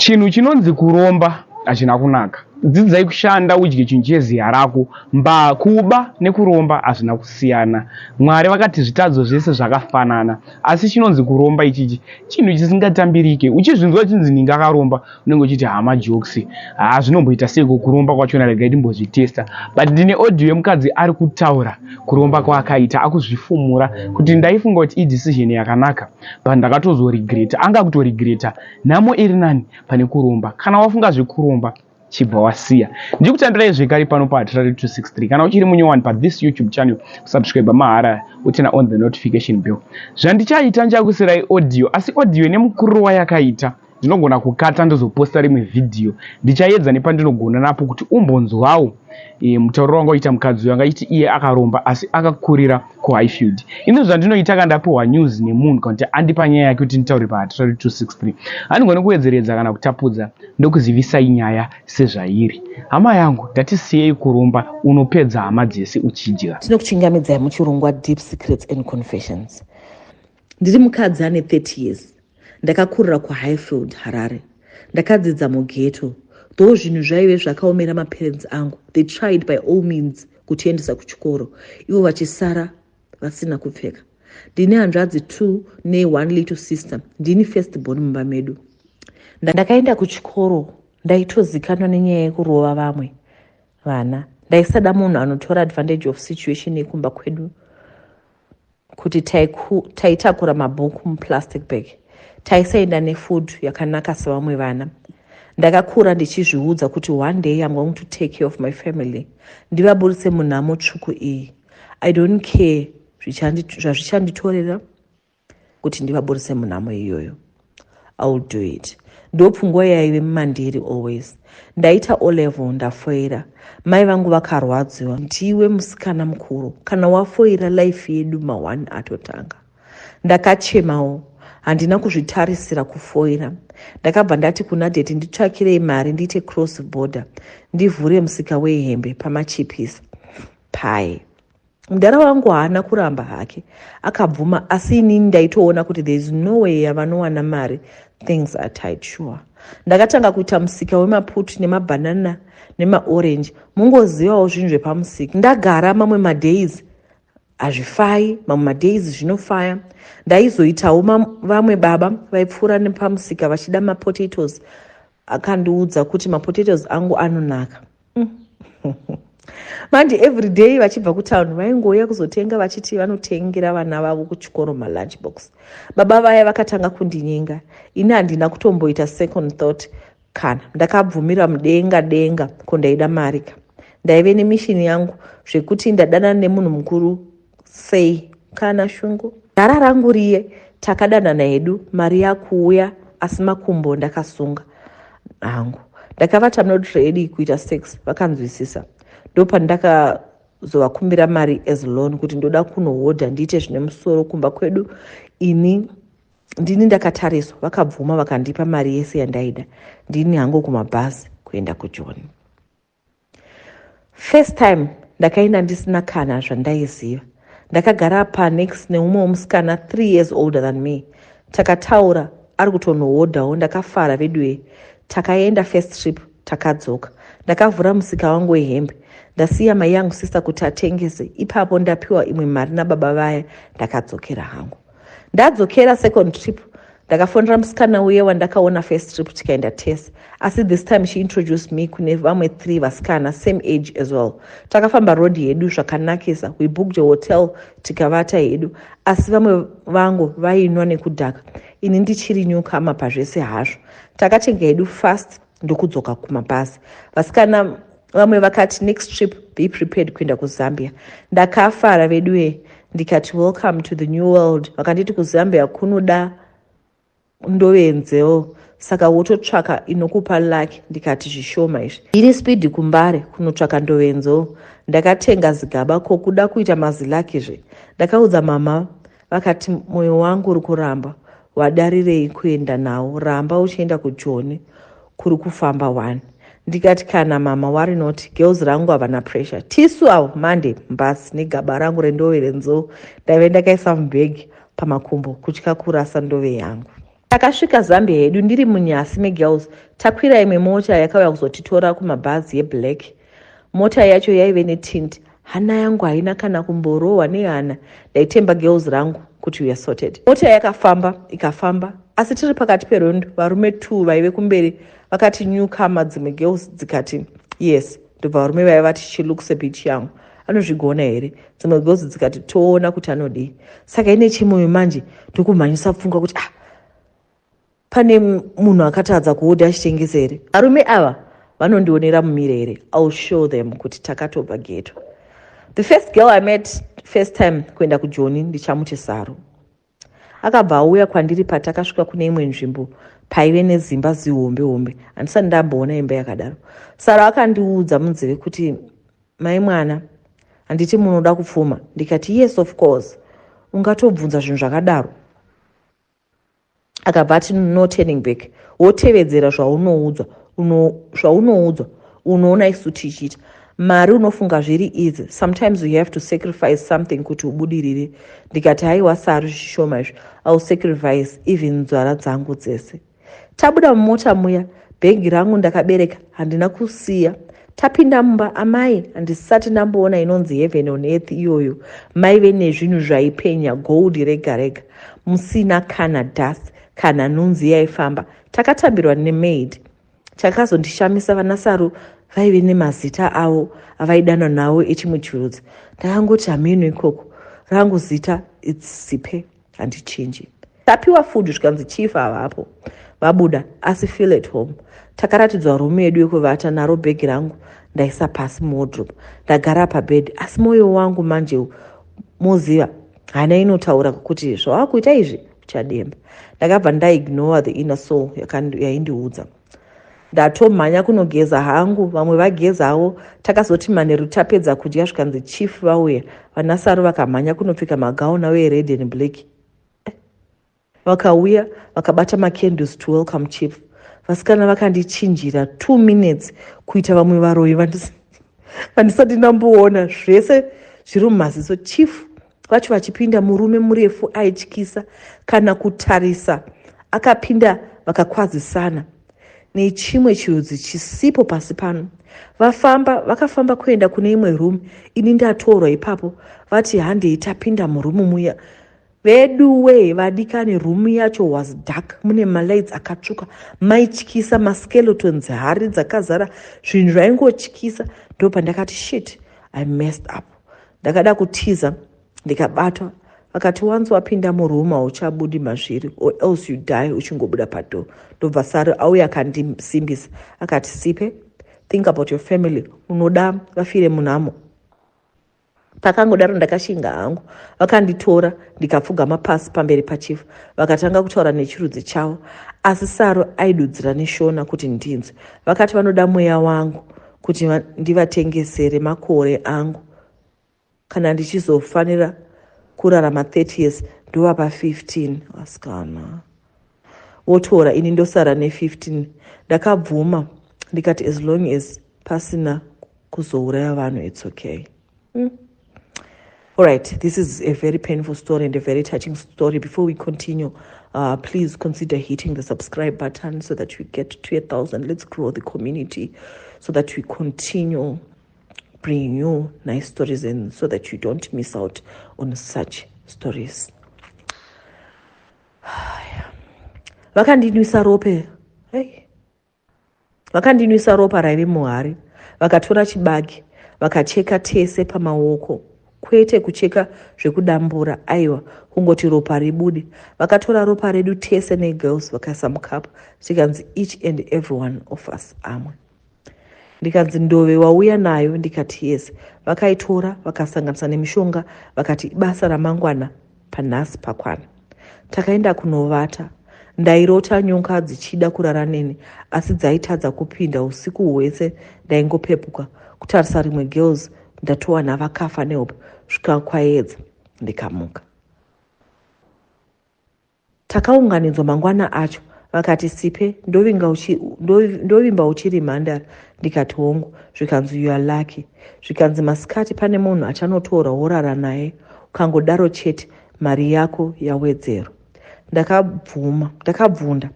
Chinhu chinonzi kuromba hachina kunaka. Dzidzai kushanda udye chinhu cheziya rako. Mba, kuba nekuromba hazvina kusiyana. Mwari vakati zvitadzo zvese zvakafanana. Asi chinonzi kuromba ichichi chinhu chisingatambirike. Uchizvinzwa chinzi ninga akaromba unenge uchiti hama jokes. Haa zvinomboita seiko kuromba kwachona regai timbozvitesta. But ndine audio yemukadzi ari kutaura kuromba kwaakaita akuzvifumura kuti ndaifunga kuti idecision yakanaka but ndakatozoregreta. Anga kutoregreta nhamo iri nani pane kuromba. Kana wafunga zvekuromba chibva wasiya. Ndikutambirai zvekare pano paHatirari 263. Kana uchiri munyowani pathis YouTube channel, subscribe mahara uturn on the notification bell. Zvandichaita ndichakusirai audio, asi audio ine mukuriro wayakaita ndinogona kukata ndozoposta rimwe vhidhiyo. Ndichaedza nepandinogona napo kuti umbonzwawo mutauriro wanga uita mukadzi uyo anga achiti iye akaromba asi akakurira kuHighfield. Ini zvandinoita kana ndapiwa news nemunhu kana kuti andipa nyaya yake kuti nditaure paHatirari 263, handigoni kuwedzeredza kana kutapudza, ndokuzivisai nyaya sezvairi. Hama yangu, ndatisiyei kuromba, unopedza hama dzese uchidya. Tinokuchingamidzai muchirongwa Deep Secrets and Confessions. Ndiri mukadzi ane 30 years. Ndakakurira kuHighfield, Harare. Ndakadzidza mughetto. Though zvinhu zvaive zvakaomera maparents angu, they tried by all means kutiendesa kuchikoro, ivo vachisara vasina kupfeka. Ndine hanzvadzi 2 ne1 little sister. Ndini first born mumba medu. Ndakaenda kuchikoro ndaitozikanwa nenyaya yekurova vamwe vana. Ndaisada munhu anotora advantage of situation yekumba kwedu kuti taitakura mabhuku muplastic bag. Taisaenda nefood yakanaka sevamwe vana. Ndakakura ndichizviudza kuti one day I'm going to take care of my family, ndivaburitse munhamo tsvuku iyi. I don't care zvazvichanditorera kuti ndivaburitse munhamo iyoyo, I will do it. Ndopfungwa yaive mumandiri always. Ndaita O level, ndafoira. Mai vangu vakarwadziwa. Ndiwe musikana mukuru, kana wafoira life yedu ma1 atotanga. Ndakachemawo, handina kuzvitarisira kufoira. Ndakabva ndati kuna daddy, nditsvakirei mari ndiite cross border, ndivhure musika wehembe pamachipisa pai. Mudhara wangu haana kuramba hake, akabvuma, asi inini ndaitoona kuti there is no way yavanowana mari, things are tight sure. Ndakatanga kuita musika wemaputi nemabhanana nemaorange, mungozivawo zvinhu zvepamusika. Ndagara mamwe madays hazvifai, mamwe madays zvinofaya. Ndaizoitawo vamwe baba vaipfuura nepamusika vachida mapotatoes, akandiudza kuti mapotatoes angu anonaka. Manje every day vachibva kutauni vaingouya kuzotenga, vachiti vanotengera vana vavo kuchikoro malunch box. Baba vaya vakatanga kundinyenga. Ini handina kutomboita second thought kana, ndakabvumira mudenga denga. Ko ndaida marika, ndaive nemishini yangu zvekuti ndadanana nemunhu mukuru sei kana shungu. Dhara rangu riye takadanana hedu, mari yakuuya, asi makumbo ndakasunga hangu. Ndakavati I'm not ready kuita sex, vakanzwisisa. Ndopandakazovakumbira mari as loan kuti ndoda kunohodha ndiite zvine musoro kumba kwedu, ini ndini ndakatariswa. Vakabvuma, vakandipa mari yese yandaida. Ndini hangu kumabhazi kuenda kuJoni. First time ndakaenda ndisina kana zvandaiziva. Ndakagara panext neumwe womusikana 3 years older than me. Takataura ari kutonohodhawo. Ndakafara veduwe. Takaenda first trip, takadzoka. Ndakavhura musika wangu wehembe, ndasiya mai yangu sister kuti atengese. Ipapo ndapiwa imwe mari nababa vaya, ndakadzokera hangu. Ndadzokera second trip, ndakafonera musikana uye wandakaona first trip, tikaenda tese, asi this time she introduced me kune vamwe three vasikana, same age as well. Takafamba road yedu zvakanakisa. We booked a hotel, tikavata hedu, asi vamwe vangu vainwa nekudhaka, ini ndichiri newcomer pazvese hazvo. Takatenga hedu fast, ndokudzoka kumabhazi. Vasikana vamwe vakati next trip be prepared kuenda kuZambia. Ndakafara veduwe, ndikati welcome to the new world. Vakanditi kuZambia kunoda ndovenzewo, saka wototsvaka inokupa luck. Ndikati zvishoma izvi. Ini speed kuMbare kunotsvaka ndovenzewo. Ndakatenga zigaba, ko kuda kuita mazilucky zve. Ndakaudza mama, vakati mwoyo wangu uri kuramba, wadarirei kuenda nawo, ramba uchienda kuJoni kuri kufamba one. Ndikati kana mama, worry not, girls rangu havana pressure, tisu avo. Mande mbasi negaba rangu rendove renzou, ndaive ndakaisa mubhegi pamakumbo, kutya kurasa ndove yangu. Takasvika Zambia hedu ndiri munyasi megirls takwira imwe mota yakauya kuzotitora kumabhazi yeblack. Mota yacho yaive netint. Hana yangu haina kana kumborohwa nehana ndaitemba girls rangu kuti we are sorted. Mota yakafamba ikafamba asi tiri pakati perwendo varume two vaive kumberi vakati newcomer dzimwe girls dzikati yes ndobva varume vaiva vati she looks a bit young anozvigona here dzimwe girls dzikati toona kuti anodii saka ine chimoyo manje ndokumhanyisa pfungwa kuti ah pane munhu akatadza kuhodha achitengesa here varume ava vanondionera mumire here ill show them kuti takatobva geto the first girl i met first time kuenda kujoni ndichamuti saru akabva auya kwandiri patakasvika kune imwe nzvimbo paive nezimba zihombe hombe handisati ndamboona imba yakadaro sara akandiudza munzeve kuti mai mwana handiti munoda kupfuma ndikati yes of course ungatobvunza zvinhu zvakadaro akabva ati no turning back wotevedzera zvaunoudzwa zvaunoudzwa unoona isu tichiita mari unofunga zviri easy sometimes you have to sacrifice something kuti ubudirire ndikati haiwa sari zvishoma izvi ill sacrifice even nzwara dzangu dzese tabuda mumota muya bhegi rangu ndakabereka handina kusiya tapinda mumba amai handisati ndamboona inonzi heaven on earth iyoyo maive nezvinhu zvaipenya gold rega rega musina kana dust kana nhunzi yaifamba takatambirwa nemaid chakazondishamisa vanasaru vaive nemazita avo avaidana nawo echimuchirudzi ndakangoti hameno ikoko rangu zita its sipe handichinji tapiwa food zvikanzi chief havapo vabuda asi feel at home takaratidzwa rumu yedu yekuvata naro bhegi rangu ndaisa pasi muwardrobe ndagara pabed asi mwoyo wangu manje moziva hana inotaura kuti zvawakuita izvi uchademba ndakabva ndaignore the inner soul yaindiudza ndatomhanya kunogeza hangu vamwe vagezawo takazoti manheru tapedza kudya zvikanzi chief vauya vanasaru vakamhanya kunopfeka magauni avo ered and black vakauya vakabata macandles to welcome chief vasikana vakandichinjira two minutes kuita vamwe varoyi vandisati ndamboona zvese zviri mumaziso chief vacho vachipinda murume murefu aityisa kana kutarisa akapinda vakakwazisana nechimwe chirudzi chisipo pasi pano vafamba vakafamba kuenda kune imwe room ini ndatorwa ipapo vati handei tapinda murumu muya veduwe vadikani room yacho was dark mune malights akatsvuka maityisa maskeletons hari dzakazara zvinhu zvaingotyisa ndopandakati shit i messed up ndakada kutiza ndikabatwa vakati once wapinda muroom hauchabudi mazviri or else you die uchingobuda padoor ndobva sari auya akandisimbisa akati sipe think about your family unoda vafire munhamo pakangodaro ndakashinga hangu vakanditora ndikapfugama pasi pamberi pachifu vakatanga kutaura nechirudzi chavo asi saro aidudzira neshona kuti ndinzwe vakati vanoda mweya wangu kuti ndivatengesere makore angu kana ndichizofanira kurarama 30 years ndovapa 15 asikana votora ini ndosara ne15 ndakabvuma ndikati as long as pasina kuzouraya vanhu its okay All right, this is a very painful story and a very touching story. Before we continue, please consider hitting the subscribe button so that we get to 1,000. Let's grow the community so that we continue bringing you nice stories in so that you don't miss out on such stories. Vakandinwisa rope. Hey. Vakandinwisa ropa raive muhari vakatora chibage vakacheka tese pamaoko kwete kucheka zvekudambura aiwa kungoti ropa ribude vakatora ropa redu tese negirls vakaisa mukapu tikanzi each and every one of us amwe ndikanzi ndove wauya nayo ndikati yes vakaitora vakasanganisa nemishonga vakati ibasa ramangwana panhasi pakwana takaenda kunovata ndairota nyoka dzichida kurara neni asi dzaitadza kupinda usiku hwese ndaingopepuka kutarisa rimwe girls ndatowana vakafa nehope svika kwaedza ndikamuka takaunganidzwa mangwana acho vakati sipe ndovimba uchiri mhandara ndikati hongu zvikanzi you are lucky zvikanzi masikati pane munhu achanotora worara naye ukangodaro chete mari yako yawedzerwa. Ndakabvuma, ndakabvunda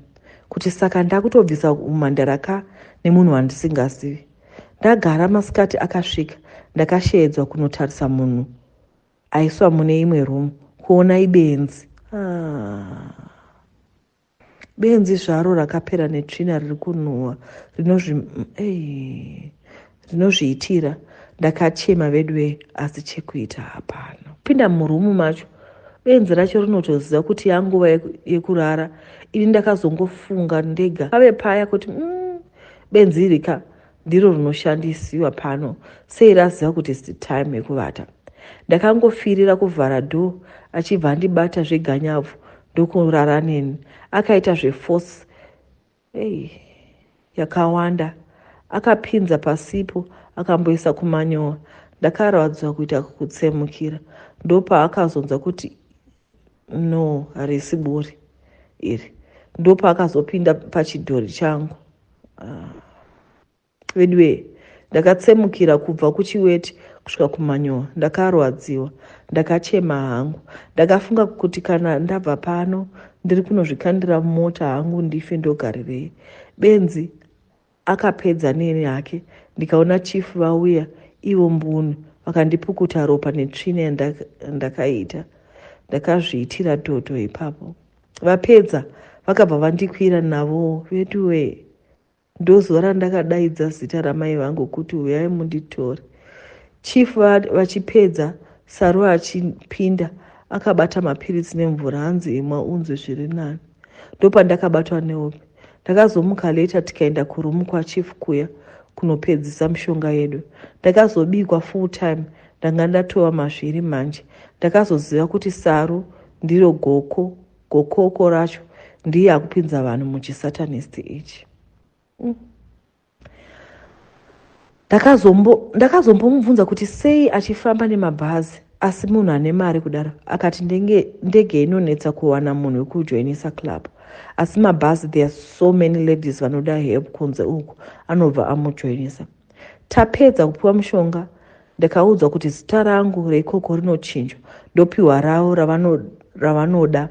kuti saka ndakutobvisa umhandara ka nemunhu wandisingazivi. Ndagara masikati akasvika, ndakasheedzwa kunotarisa munhu aiswa mune imwe room kuona ibenzi. Ah. Benzi zvaro rakapera netsvina riri kunhuhwa rinozviitira. Ndakachema veduwee asi chekuita hapana. Pinda murumu macho benzi racho rinotoziva kuti yanguva yekurara. Ini ndakazongofunga ndega pave paya kuti benzi iri ka ndiro rinoshandisiwa pano sei raziva kuti its time yekuvata. Ndakangofirira kuvhara door achibva andibata zveganyabvu ndokurara neni. Akaita zveforce ei yakawanda akapinza pasipo akamboisa kumanyowa. Ndakarwadziwa kuita kutsemukira ndopaakazonzwa kuti no harisi buri iri ndopaakazopinda pachidhori changu. Ah. Veduwee ndakatsemukira kubva kuchiweti kusvika kumanyowa ndakarwadziwa ndakachema hangu ndakafunga kuti kana ndabva pano ndiri kunozvikandira mumota hangu ndife ndogarirei benzi akapedza neni hake ndikaona chief vauya ivo mbunu vakandipukuta ropa netsvina yandakaita ndakazviitira dhodho ipapo vapedza vakabva vandikwira navowo veduwee Ndozuva randakadaidza zita ramai vangu kuti huyai munditore. Chief vachipedza Saru achipinda akabata mapiritsi nemvura hanzi imwa unzwe zviri nani. Ndopandakabatwa nehope. Ndakazomuka later tikaenda kuroom kwachief kuya kunopedzisa mishonga yedu. Ndakazobikwa full time ndanga ndatova mazviri manje. Ndakazoziva kuti Saru ndiro goko Gokoko racho ndiye akupinza vanhu muchisatanist ichi. Ndakazombomubvunza kuti sei achifamba nemabhazi asi munhu ane mari kudaro akati ndenge, ndege inonetsa kuwana munhu wekujoinisa club asi mabhazi there are so many ladies vanoda help kunze uku anobva amujoinisa. Tapedza kupiwa mushonga ndakaudzwa kuti zita rangu reikoko rinochinjwa ndopiwa ravo ravanoda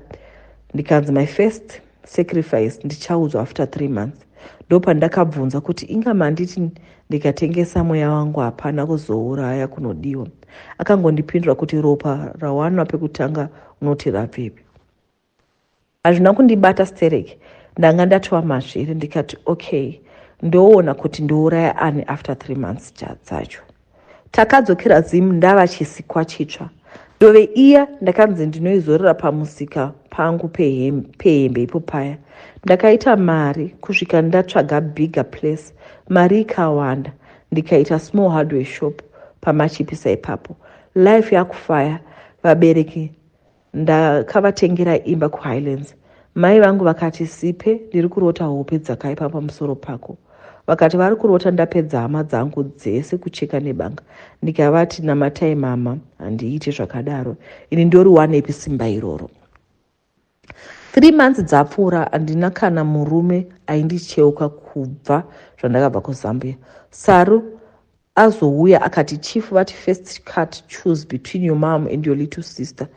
ndikanzi my first sacrifice ndichaudzwa after three months ndopandakabvunza kuti inga manditi ndikatengesa mweya wangu hapana kuzouraya kunodiwa akangondipindura kuti ropa rawanwa pekutanga unoti rabvepi Hazvina kundibata sterek ndanga ndatova mazviri ndikati okay ndoona kuti ndouraya ani after three months dzacho. Takadzokera Zim ndava chisikwa chitsva. Ndove iya ndakanzi ndinoizorera pamusika pangu pehembe ipo paya. Ndakaita mari kusvika ndatsvaga bigger place mari ikawanda ndikaita small hardware shop pamachipisa ipapo. Life yakufaya vabereki Ndakavatengera imba kuHighlands. Mai vangu vakati, Sipe, ndiri kurota hope dzakaipa pamusoro pako. Vakati vari kurota ndapedza hama dzangu dzese kucheka nebanga. Ndikavati, namatai mama, handiite zvakadaro. Ini ndoriwanepi simba iroro? Three months dzapfuura handina kana murume aindicheuka kubva zvandakabva kuZambia. Saru Azouya akati chief vati first cut choose between your mom and your little sister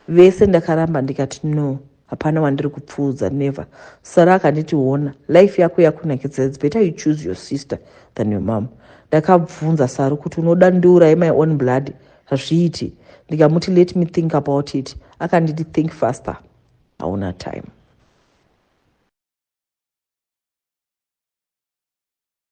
vese ndakaramba ndikati no hapana wandiri kupfuudza never Sara akanditi hona life yako yakunakidza its better you choose your sister than your mom ndakabvunza Saru kuti unoda ndiuraye my own blood hazviiti ndikamuti let me think about it akanditi think faster hauna time.